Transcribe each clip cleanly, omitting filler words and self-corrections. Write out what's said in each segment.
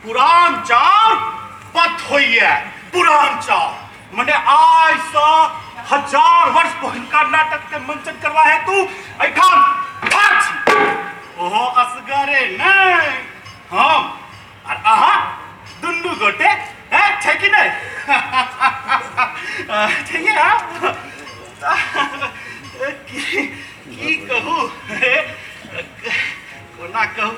पुरान चाउर पथ होइए। पुरान चाउर मने आइ सँ 1000 वर्ष पहिलका नाटक के मंचन करवा हेतु एहिठाम ठाढ़ छी। ओहो असगरे नहि, हम आर अहाँ दुनू गोटे हैं, छै कि नहि? छैहे। की की कहू, कोना कहू,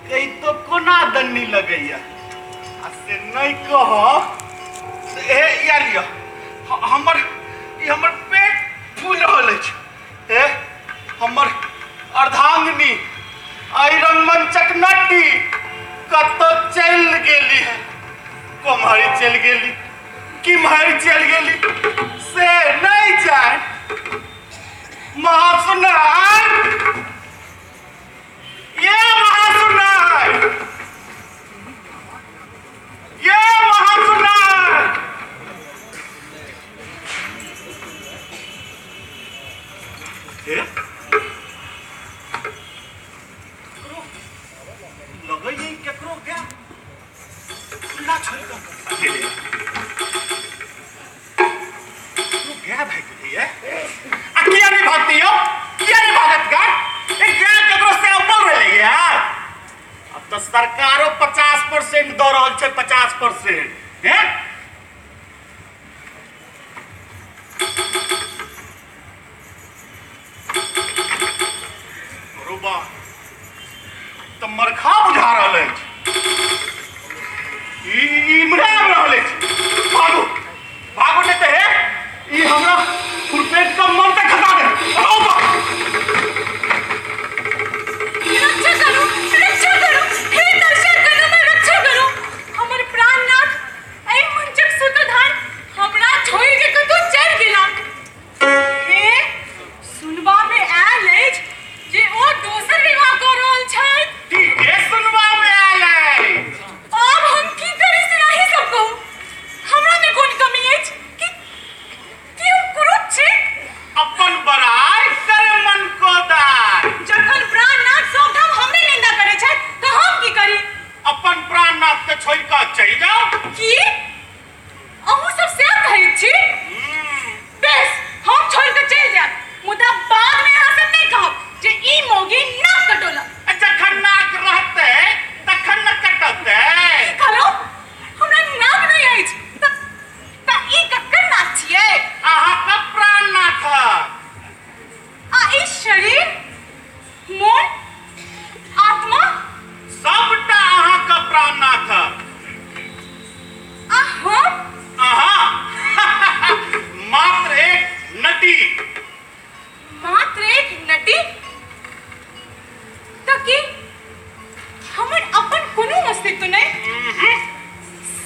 कहि तो कोना दन्नी लगैया आ से नहि कहब। हे या लिअ, हमर ई हमर पेट फूलि रहल अछि। हे हमर अर्धांगिनी एहि रंगमंचक नटी कतऽ चलि गेली है, कोम्हरी चलि गेली किम्हरी चलि गेली से नहि जाय। महासुनार, ये महासुनार, ये महासुनार। हे लगैए केकरो गया खुला छोड़ि कऽ गेलै, केकरो गाय भागि गेलैए। आ किया नहि भागतै यौ, किया नहि भागत गाय? ए गाय केकरो से ऊपर भेलैए। अब तऽ सरकारो 50% दऽ रहल छै, 50%। हैं बा तऽ मरखा बुझा रहल अछि, ई इम्हरे आबि रहल अछि। भागू भागू, नहि तऽ हे ई हमरा खुरपेट कऽ मन तक खसा देत। रौ बा। रक्षा करू, रक्षा करू, हे दर्शक गण, हमर रक्षा करू। हमर प्राणनाथ एहि मंचक सूत्रधार हमरा छोड़ि के कतौ चलि गेला। हे सुनबा में आयल अछि जे ओ दोसर विवाह कऽ रहल छथि। ठीके सुनबा मे आयल अछि। आब हम की करी से अहीं सब कहू। हमरा में कोन कमी अछि? कि कि हम कुरूप छी? अपन बड़ाई करे मन को दाय। जखन प्राणनाथ सबठाम हमरे निंदा करै छथि तऽ हम की करी? अपन प्राणनाथ के छोड़ि कऽ चलि जाउ। की अहूँ सब सएह कहैत छी? बेस, हम छोड़ि कऽ चलि जायब, मुदा बाद में अहाँ सब नहि कहब जे ई मौगी नाक कटौलक। जखन नाक रहतै तखन न कटतै। की कहलहुँ? हमरा नाक नहि अछि तऽ ई ककर नाक छियै? अहाँके प्राणनाथ। आ ई शरीर, मोन, आत्मा सबटा अहाँके प्राणनाथ। आ हम? अहाँ मात्र एक नटी। मात्र एक नटी? तऽ की हमर अपन कोनो अस्तित्व नहि?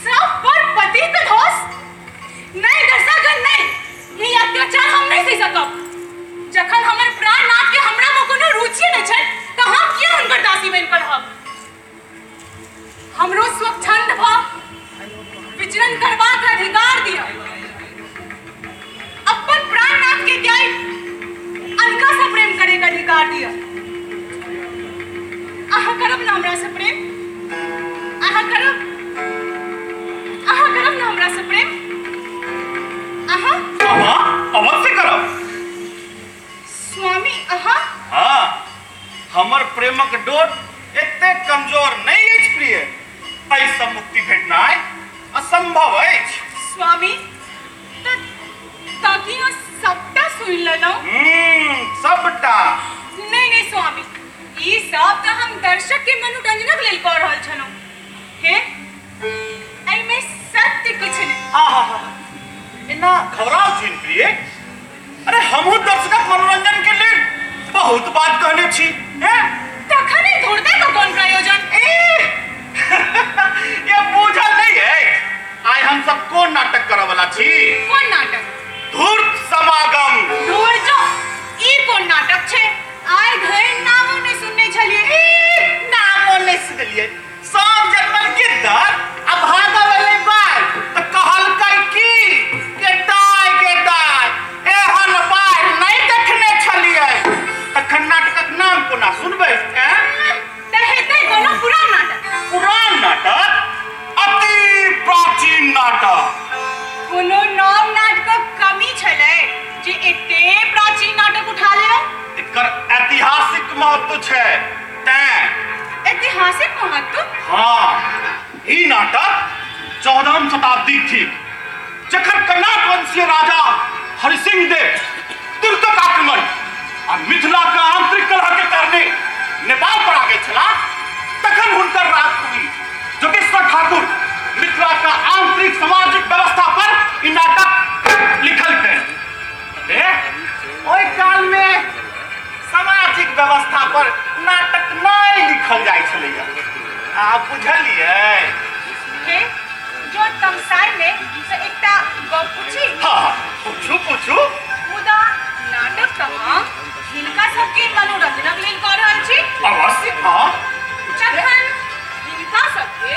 सब पर पति के दोष? नहि दर्शकगण, नहि, ई अत्याचार हम नहि सहि सकब। जखन हमर प्राणनाथ के हमरा में कोनो रुचि नहि छै तऽ हम किया हुनकर दासी बनि कऽ रहब? हमरो स्वच्छंद भऽ विचरण करबाक अधिकार दिअ। अपन प्राणनाथ के त्यागि अनका से प्रेम करे के अधिकार दिअ। अहाँ करब ना हमरा से प्रेम? अहाँ करब? अहाँ करब ना हमरा से प्रेम? अहाँ? अहाँ अवश्य करब। स्वामी अहाँ? हाँ, हमर प्रेमक डोर एते कमजोर नहि अछि प्रिय। एहिसँ मुक्ति भेटनाइ असंभव अछि। स्वामी ताकि अहाँ सबटा सुनि लेलहुँ? सबटा। नहि नहि स्वामी, ई सब तऽ हम दर्शक के मनोरंजनक लेल कऽ रहल छलहुँ। हे एहिमे सत्य किछु नहि। आहा, एना घबराउ छिन प्रिय। अरे हमहूँ दर्शकक मनोरंजन के लेल बहुत बात कहने छी। हैं तखन ई धूर्तता के कोन प्रयोजन? ये बूझल नहीं है आइ हम सब कोन नाटक करऽ वाला छी। कोन नाटक? धूर्त समागम। धूर जो, ई कोन नाटक छै? आइ धरि नामो नहि सुनने छलियै। नामो नहि सुनलियै? सब जन्मल गिद्दर आ भागल एलै बाढ़ि, तऽ कहलकै की के दाय गे दाय, एहन बाढ़ि नहि देखने छलियै। तखन नाटकक नाम कोना सुनबै? ऐं? तऽ हेतै कोनो पुरान नाटक। पुरान नाटक? महत्व? हाँ, ई नाटक 14वीं शताब्दी ठीक, जखन कर्नाट वंशीय राजा हरिसिंह देव तुर्कक आक्रमण आ मिथिला के आंतरिक कलह के कारणे नेपाल पर आ गेल छलाह, तखन हुनकर राजकवि जोगेश्वर ठाकुर मिथिला का आंतरिक सामाजिक व्यवस्था पर ई नाटक लिखल गए। ओहि काल में सामाजिक व्यवस्था पर नाटक नहीं लिखल जाइ छलैया। आप बुझलियै? हे जो तमसाइ ने से एकटा गप पूछी? हाँ, पूछू पूछू। मुदा नाटक तऽ हम हिनका सबके मनोरंजनक लेल कऽ रहल छी। अवश्य। हाँ, तखन हिनका सबके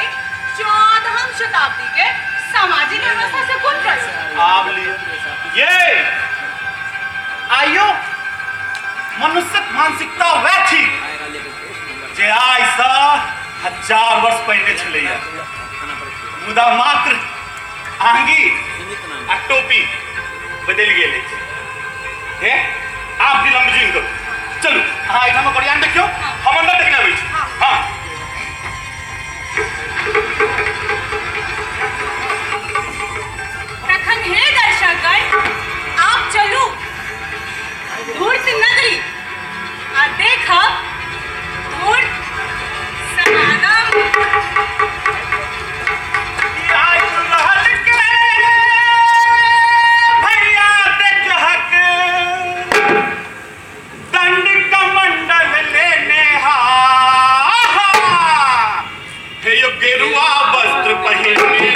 14वीं शताब्दी के सामाजिक व्यवस्था से कोन प्रश्न? आब लिय ये आइयो मनुष्यक मानसिकता वैह ठीक जे आइ सँ 1000 वर्ष पहिने छलैया, मुदा मात्र आंगी आ टोपी बदलि गेल अछि। हे आप विलम्ब जुनि करू, चलू अहाँ एहिठाम ओरियान देखियौ, हम अंदर देखने अबै छी। हाँ, तखन हे दर्शकगण, आप चलू धूर्त नगरी आ देखब धूर्त समागम। भैया देखहक दंड कमंडल लेने हा, हे यो गेरुआ वस्त्र पहिरने,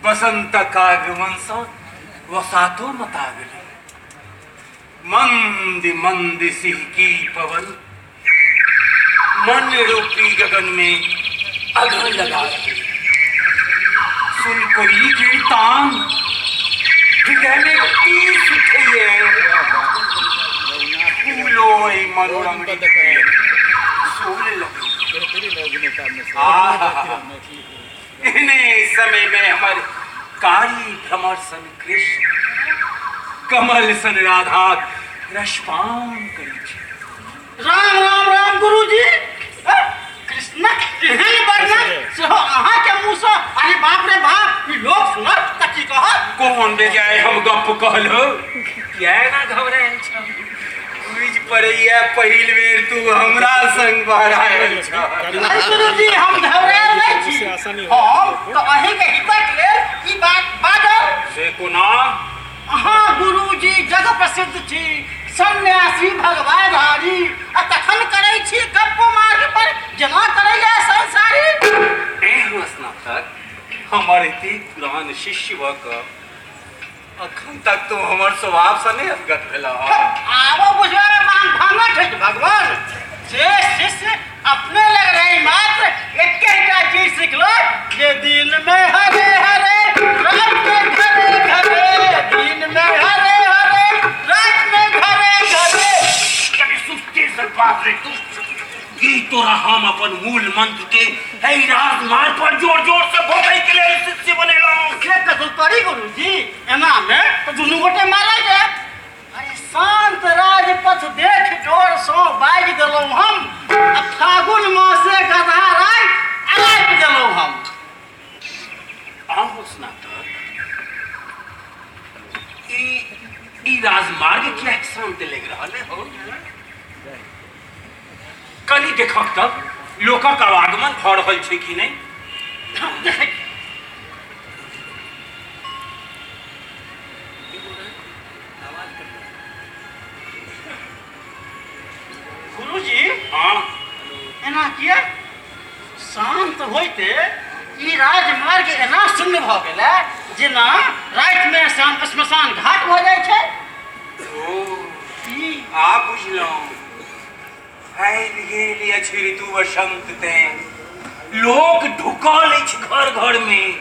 बसंतक आगमन सँ वसातो मता गेलै। मंद मंद सिहकी पवन मन रूपी गगन में अघन लगा रही। सुन कोई की तान हृदय में पीस उठिए, फूलो मरुरंग सोल लगे। इन्हें समय में हमारे कारी भ्रमर सन कृष्ण कमल सन राधा रसपान करी छे। राम राम राम गुरुजी, कृष्णक एहन वर्णन सेहो अहाँ के मुँह सँ, अरे बाप रे बाप, ई लोक सुनत त की कहत? कोन बेजाय हम गप कहलो, किया ना घबरायल छौ? बुझि पड़ैया पहिल बेर तू हमरा संग बहरायल छौ। अरे गुरुजी, हम घबरायल नहि छी, हम तऽ अहीं के हितक लेल ई बात बाजल। से कोना? अहाँ गुरुजी जग प्रसिद्ध छी, सन्यासी भगवाधारी, आ तखन करै छी गप्प मार्ग पर जेना करैया संसारी। एहन स्नातक हमर एतेक पुरान शिष्य भऽ कऽ अखन तक तू हमर स्वभाव सँ नहि अवगत भेलह। आबो बुझबा में भांगठ है भगवान, जे शिष्य अपने लग रहे मात्र एकेटा चीज सिखलो जे दिन में हरे हरे रात में घरे घरे, दिन में हरे हरे रात में घरे घरे। कभी सुस्ती से बाप रे तू, ई तोरा हम अपन मूल मंत्र के एहि राजमार्ग पर जोर जोर से भोगै के लेल शिष्य बनेलहुँ। से कतौ करी गुरुजी, एना में तो दुनू गोटे मारल जाए। अरे शांत राजपथ देख डोर सो बाजि गेलहुँ हम आ फागुन मासे गधा राय अलापि गेलहुँ हम। अहो स्नातक, ई ई राजमार्ग किएक शांत लागि रहल है हो? कनि देखक तब लोकक आवागमन भऽ रहल छै कि नहि। देखै गुरुजी। हाँ, एना किया शांत होइते ई राजमार्ग एना शून्य भऽ गेलै जेना रातिमे श्मशान घाट भऽ जाइ छै। ओ ई आ बुझलहुँ, आबि गेल अछि ऋतु वसंत तें लोक ढुकल अछि घर घर में।